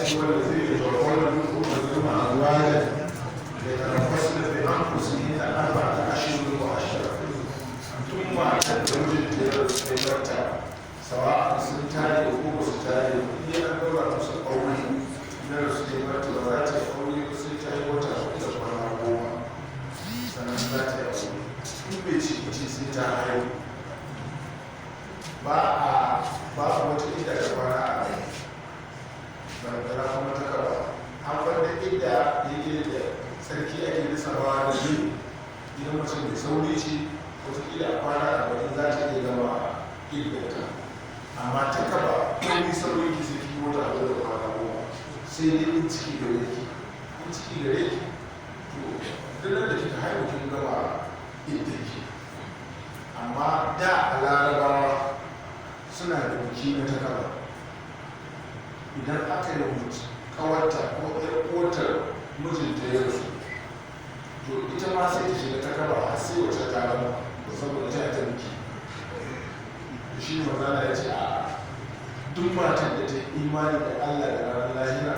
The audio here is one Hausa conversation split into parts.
ce wanda zai yi tawafon da azwaja da tarabbasna bi anfusihinna arba'ata ashhurin wa ashra. Tun matar da mijinta ya rasu ya barta, sawa'an sun tare ko ba su tare, in dai an ɗaura musu aure na rasu ya barta, ba za ta yi aure ba sai ta yi wata 4 da kwana 10, sannan za ta yi aure. In bai ciki ce, sai ta haihu. Ba a babu wata idda da kwana 40, barantana kuma ta kaba. An bar da idda yake da sarki ake lissafawa da shi. Idan mace mai sauri ce, wataƙila a kwana 40 za ta iya gama iddata. Amma ta kaba, komai sauri ki, sai ki wata 4 da kwana 10, sai dai in ciki gare ki. In ciki gare ki, to duk da kika haihu kin gama iddarki. Amma da a Larabawa suna da biki na takaba. Idan aka yi mutu, kawarta ko ƴar uwarta mijinta ya rasu, to ita ma sai ta shiga takaba har sai wacce ta gama, saboda ta biki. To shi ne manzala ya ce a duk matar da ta yi imani da Allah da ranar lahira,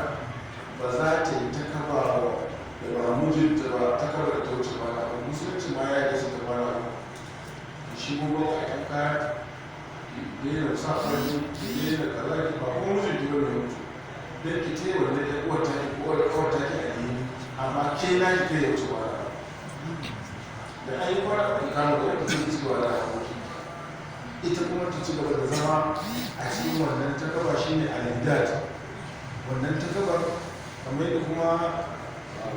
ba za ta yi takaba ba da ba mijinta ba, takaba da ta wuce kwana 3. Musulunci ma ya yi su ta kwana 3. Shi gobe a kan kaya, ki daina sa kwalli, ki daina kaza, ki ba ko mijinki ba mai mutu don ki ce wannan ɗan uwar ta ki ko uwar ta ki a yi, amma ke na ki kai ya wuce kwana da an yi kwana 3, kama da ki ci gaba da harkoki. Ita kuma ta ci gaba da zama a cikin wannan takaba, shine al-iddat. Wannan takaba, kamar yadda kuma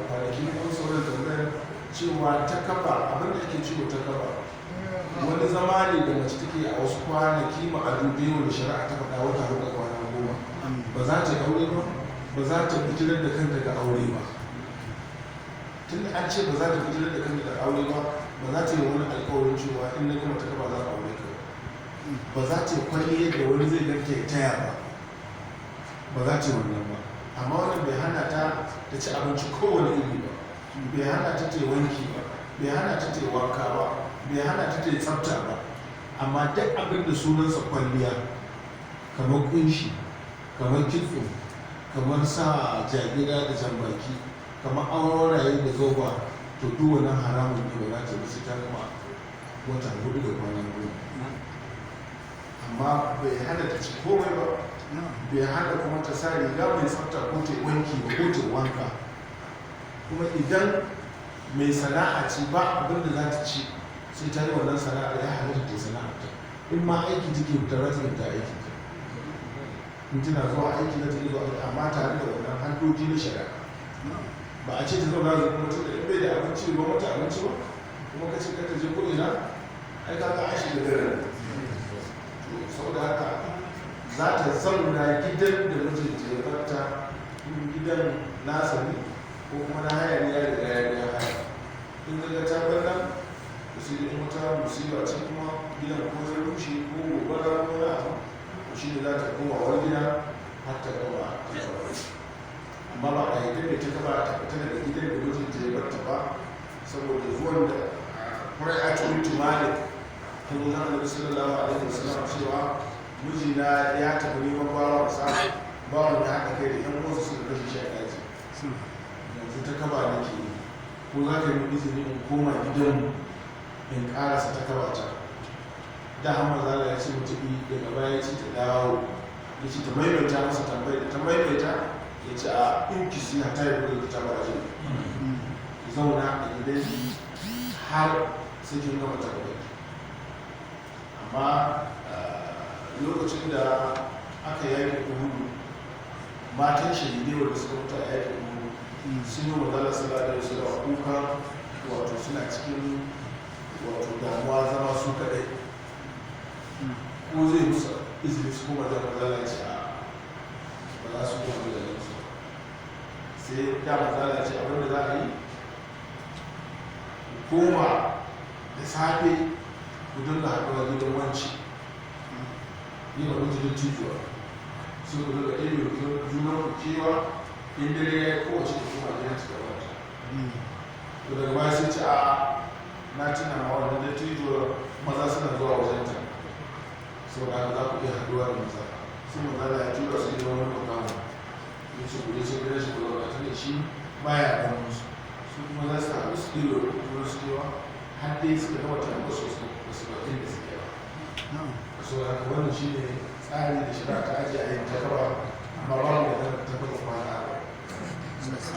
kwanaki mun amsa wannan tambayar, cewa takaba, abin da ake cewa takaba, wani zama ne da mace take a wasu kwanaki ma'adudai wanda shari'a ta faɗa, wata 4 kwana 10. Ba za ta yi aure ba, ba za ta bijirar da kanta ga aure ba. Tun da an ce ba za ta bijirar da kanta ga aure ba, ba za ta yi wani alkawarin cewa in na gama takaba za a aure ka ba. Za ta yi kwalli yadda wani zai ganta ya taya ba, ba za ta yi wannan ba. Amma wannan bai hana ta ta ci abinci kowane iri ba, bai hana ta ta yi wanki ba, bai hana ta ta yi wanka ba, bai hana ta ta yi tsafta ba. Amma duk abin da sunansa kwalliya, kamar kunshi, kamar kitso, kamar sa jagira da jambaki, kamar auraye da zoba, to duk wannan haramun ne. Ba za ta bi sai ta gama wata 4 da kwana 10. Amma bai hana ta ci komai ba, bai hana kuma ta sa riga mai tsafta ko ta wanki ba ko ta wanka. Kuma idan mai sana'a ce, ba abin da za ta ci sai ta yi wannan sana'ar, ya halatta ta sana'ar ta. In ma aiki take fita, za ta fita aiki ta. In tana zuwa aiki, za ta iya zuwa aiki, amma tare da wannan haddoji na shari'a. Ba a ce ta zauna da kuma tunda in bai da abinci ba mata abinci ba, kuma ka ce ka ta je ko ina, ai ka ga an shiga garin. To saboda haka za ta zauna gidan da mijinta ya barta, in gidan nasa ne ko kuma na haya ne, ya riga ya biya haya. In ga ta bar nan, to sai dai wata musiba ce kuma gidan ko ya rushe ko gobara ko wani abu, to shi ne za ta koma wani gida har ta gama ta gaba. Amma ba a yadda da ta gaba ta fita daga gidan da mijinta ya barta ba, saboda zuwan da Qurai'atu bintu Malik ta zo zan Annabi sallallahu alaihi wasallam cewa mijina ya tafi neman bawa sa, bawan ya haɗa kai da yan uwansa suka kashe shi a daji, yanzu ta kaba nake yi, ko za ka yi izini in koma gidanmu in karasa ta kaba ta? Da hamar zala ya ce mutu, daga baya ya ce ta dawo, ya ce ta maimaita masa tambayar. Da ta maimaita, ya ce a in ki siya ta yi buɗe ta ba ki zauna a gidan har sai kin gama tambayar. Amma lokacin da aka yaƙi Uhudu, matan shahidai wanda suka mutu a yaƙin Uhudu sun yi magana sallallahu alaihi wasallam kuka, wato suna cikin wato damuwa zama su kaɗai, ko zai musu izini su koma da manzala. Ya ce a ba za su koma da su. Sai da manzala ya ce abinda za a yi, ku koma da safe ku dinga haɗuwa gidan wanci, yi ma mutu tijuwa, sai ku dinga ɗebe junan ku kewa. In dare ya yi, kowace ta koma gidan ta gaba. To daga baya sai ce a na tuna ma wannan dattijuwar maza suna zuwa wajenta, sau da haka za ku iya haɗuwa da maza. Sai manzala ya tura su gidan wani makamu. Ya ce, "Ku je can gidan shi ku zauna," tunda shi baya ganin su. Su kuma za su haɗu su ɗiro junan su kewa har dai suka gama taruwa su ba su bakin da suke ba. So haka wannan shi ne tsari da shari'a ta ajiye a yin takaba, amma babu da takaba kwana 40.